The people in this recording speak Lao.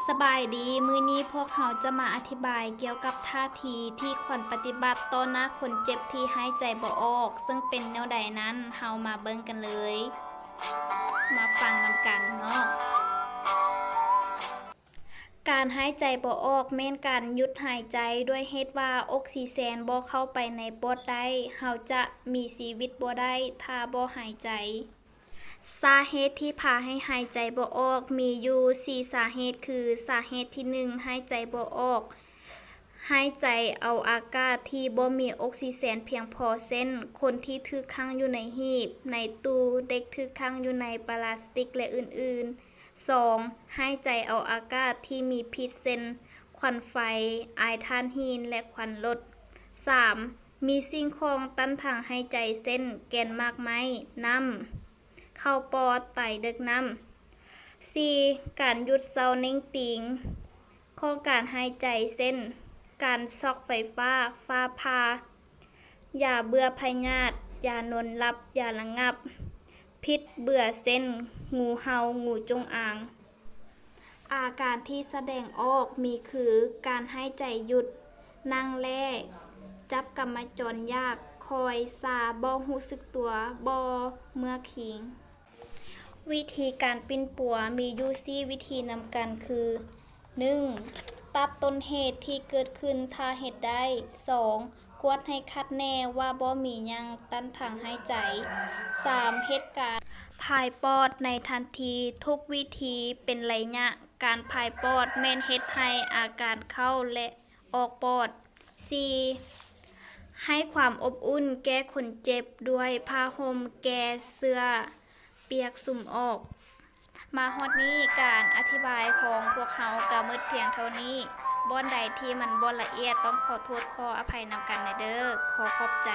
ສະບາຍດີ, ມື້ນີ້ພວກເຮົາຈະມາອະທິບາຍກ່ຽວກັບທ່າທີທີ່ຄວນປະຕິບັດຕໍ່ໜ້າຄົນເຈັບທີ່ຫາຍໃຈບໍ່ອອກ, ເຊິ່ງເປັນແນວໃດນັ້ນ, ເຮົາມາເບິ່ງກັນເລີຍ. ມາຟັງນຳກັນເນາະ. ການຫາຍໃຈບໍ່ອອກແມ່ນການຢຸດຫາຍໃຈດ້ວຍເຫດວ່າອົກຊີເຈນບໍ່ເຂົ້າໄປໃນປອດໄດ້. ເຮົາຈະມີຊີວິດບໍ່ໄດ້ຖ້າບໍ່ຫາຍໃຈ. ສາເຫດທີ່ພາໃຫ້ຫາຍໃຈບໍ່ອອກມີຢູ່ສີ່ສາເຫດ ຄື ສາເຫດທີໜຶ່ງ ຫາຍໃຈບໍ່ອອກ, ຫາຍໃຈເອົາອາກາດທີ່ບໍ່ມີອົກຊີເຈນພຽງພໍ ເຊັ່ນ ຄົນທີ່ຖືກຂັງຢູ່ໃນຮີບ, ໃນຕູ້, ເດັກຖືກຂັງຢູ່ໃນປາລາສຕິກ ແລະ ອື່ນໆ. ສອງ ຫາຍໃຈເອົາອາກາດທີ່ມີພິດ ເຊັ່ນ ຄວັນໄຟ, ອາຍຖ່ານຫີນ ແລະ ຄວັນລົດ. ສາມ ມີສິ່ງຂອງຕັນທາງຫາຍໃຈ ເຊັ່ນ ແກ່ນໝາກໄມ້, ນ້ຳ ເຂົ້າປອດ, ໄຕ, ເດິກນ້ຳ. ສີ່ ການຢຸດເຊົາເໜັງຕີງຂອງການຫາຍໃຈ ເຊັ່ນ ການຊັອກໄຟຟ້າ, ຟ້າຜ່າ, ຢາເບື່ອພະຍາດ, ຢານອນຫຼັບ, ຢາລະງັບ, ພິດເບື່ອ ເຊັ່ນ ງູເຫົ່າ, ງູຈົງອາງ. ອາການທີ່ສະແດງອອກມີຄື ການຫາຍໃຈຢຸດ, ນັ່ງແຫຼ້, ຈັບກຳມະຈອນຢາກ, ຄອຍ, ຊາ, ບໍ່ຮູ້ສຶກຕົວ, ບໍ່ເມື່ອຄີງ. ວິທີການປິ່ນປົວມີຢູ່ສີ່ວິທີນຳກັນຄື ໜຶ່ງ ຕັດຕົ້ນເຫດທີ່ເກີດຂຶ້ນຖ້າເຮັດໄດ້. ສອງ ກວດໃຫ້ຄັກແນ່ວ່າບໍ່ມີຫຍັງຕັນທາງຫາຍໃຈ. ສາມ ເຮັດການຜາຍປອດໃນທັນທີ. ທຸກວິທີເປັນໄລຍະ. ການຜາຍປອດແມ່ນເຮັດໃຫ້ອາການເຂົ້າ ແລະ ອອກປອດ. ສີ່ ໃຫ້ຄວາມອົບອຸ່ນແກ່ຄົນເຈັບດ້ວຍຜ້າຫົ່ມແກ່ເຊື້ອປຽກຊຸມອອກ. ມາຮອດນີ້ ການອະທິບາຍຂອງພວກເຮົາກະໝົດພຽງເທົ່ານີ້. ບ່ອນໃດທີ່ມັນບໍ່ລະອຽດ ຕ້ອງຂໍໂທດຂໍອະໄພນຳກັນແດ່ເດີ. ຂໍຂອບໃຈ.